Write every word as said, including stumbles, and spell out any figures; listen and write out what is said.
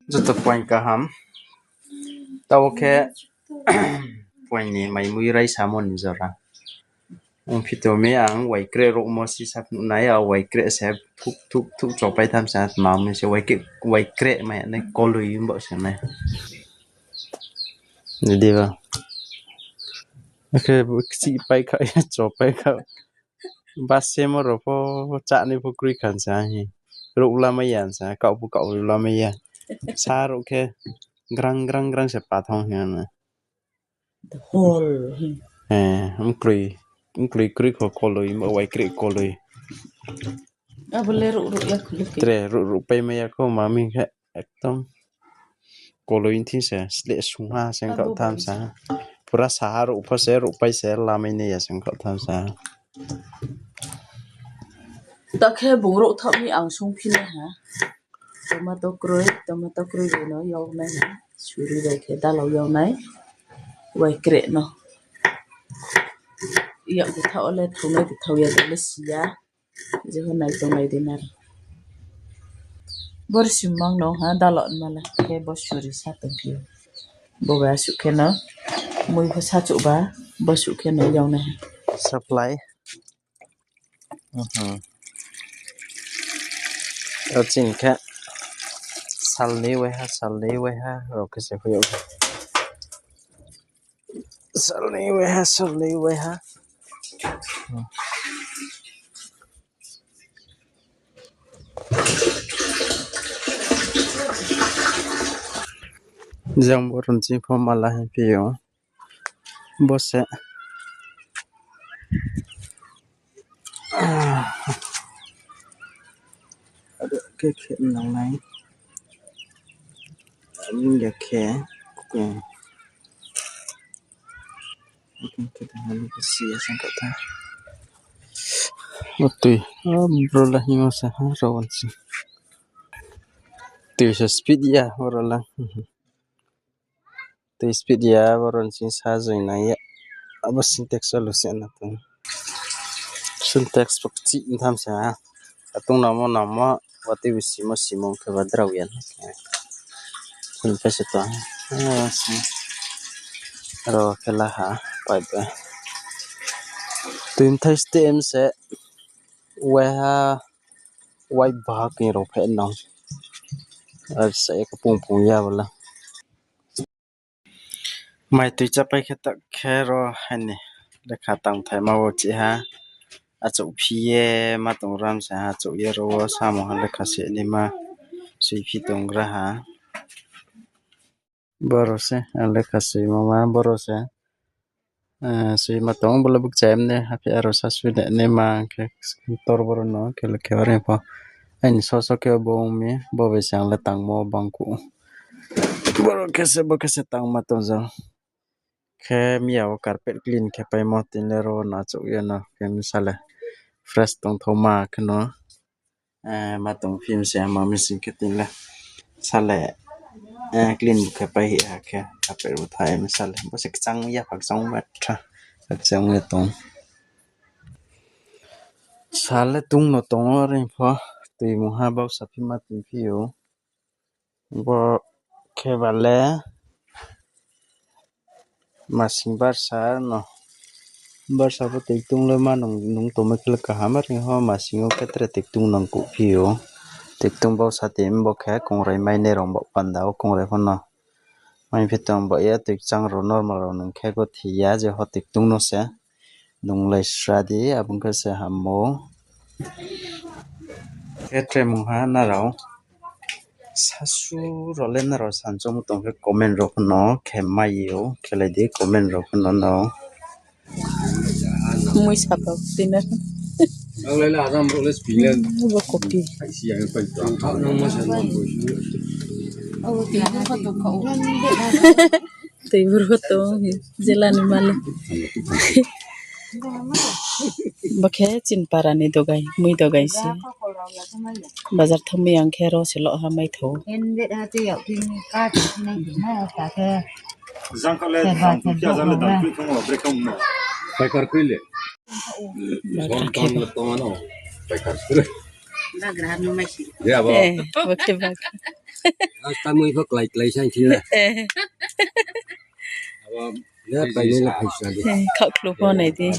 Joto point kaham. Tao khe point ni mai mui rai samo ni jora. Ongphi tong mi ang waikreh ruhmo si sa phnuh nai, a waikreh se thuh thuh thuh chopai tham sa, tma mi se waikreh, waikreh mai nai koloi bo se nai. Diba? Akhe bo kchih pai kha ya, chopai kha. Basemo rao pho chánai pho kroi khan sa hi. Ruh lamai ya sa, kaoh pho kaoh lamai ya. Sa ruh khe grang grang grang se pathang hi ano. The whole hi. Eh, mkloi, mkloi kroi kho koloi, ma waikreh koloi. Abo le ruh ruh ya khuli khe. Tre ruh ruh pai mai ya kho mami khe ekdom. Koloi thing se, sleh sungha se abo khaoh tham sa. Pura saha ruh pho se, ruh pai se, lamai nai ya se khaoh tham sa. Ta khe bung ruh thaoh mi ang sungphi nai ha. Tomato kroi, tomato kroi bai no yag nai ha. Suri bai khe dalao yag nai. Waikreh no. Yak bthao le thao nai bthao ya le si ya. Jeho nai tonglai di nai. Bor simmang no ha dalao ma le khe bo suri sa tongphi ou. Bo bai asuh khe no. Mui pho sachouh ba, bo suh khe no yag nai ha. Supply. Aro chini khe salni waiha, salni waiha rao khe se hoih ou. Salni waiha, salni waiha. Jang bo rung ching pho mala hingphi ou. Bo se. Aro khe khe nang nai. Ning ya khe. Khe. Khe tong ha ni khe si ya sang kha tha. O tui. O bro la hing o sa ha ro wan si. Tui sa speed ya oro la. Tui speed ya, boro ni sing sa joi nai ya. Abo Sintex alu se na tong. Sintex bo kchih tham sa ha. Atung namo namo, watui bo simo simo khe ba drao ya na khe. Sintex se tong. Aro khe la ha, pipe ba. Tui mthai stem se, waiha, wai ba khe rao phe nang. Ar sa ya khe pung pung ya bala. Mai tui chápai khe ta khe ro haini lekha tangthaima wo chih ha. Achouhphi ye ma tong ram se ha, achouh ye ro wo samung ha lekha se naima suiphi tong gra ha. Boro se, a lekha suima ma boro se. Eh, suima tong bo le bukcha em ne, haphi aro sa sui le naima khe tor boro no, khe le khe ore pho. Aini so so khe bo ong mi, bo bai se ang le tangmo bangkuh. Boro khe se, bo khe se tangma tong jao. Khe miya wo carpet clean khe paimo tini le ro no achouh ye no khe msa le fresh tongthaoma khe no, eh, ma tong film se ma machine khe tini le sa le, eh, clean bu khe pai hi ha khe carpet bu thai msa le bo se kchang ya pha kchang ma tha kchang ya tong. Sa le tung no tong o ring pho tui mungha bausa phi ma tongphi ou. Bo khe ba le masing barsa no. Barsa bo tiktung le ma nung, nung tongmo khe le kaham, are ho masing o khe tre tiktung nangkuhphi ou. Tiktung bausa tei bo khe kongrai mai nai rao bo panda wo kongrai pho no. Maiphi tong bo ye tikchang rao normal rao nung khe gothi ya, je ho tiktung no se. Nunglai sra di, abo ong khe se hammo. Khe tre mungha nrao. Sasu rao le nrao sanchongmo tong khe comment rao pho no khe mai ou, khelai di comment rao pho no no. Mui sapa tui na. Bo kopi. Tui buro tong, jela ni mala. Bo khe chini para ni dogai, mui dogai se. Bazar thanng mi ang khe ro se loh ha mai thou. Paikar koi le. Bagra khe ba. Eh, bo khe ba. Tamui pho klai klai saing thing na. Abo, le painai le phaisa di. Khaohkhlu pho nai di.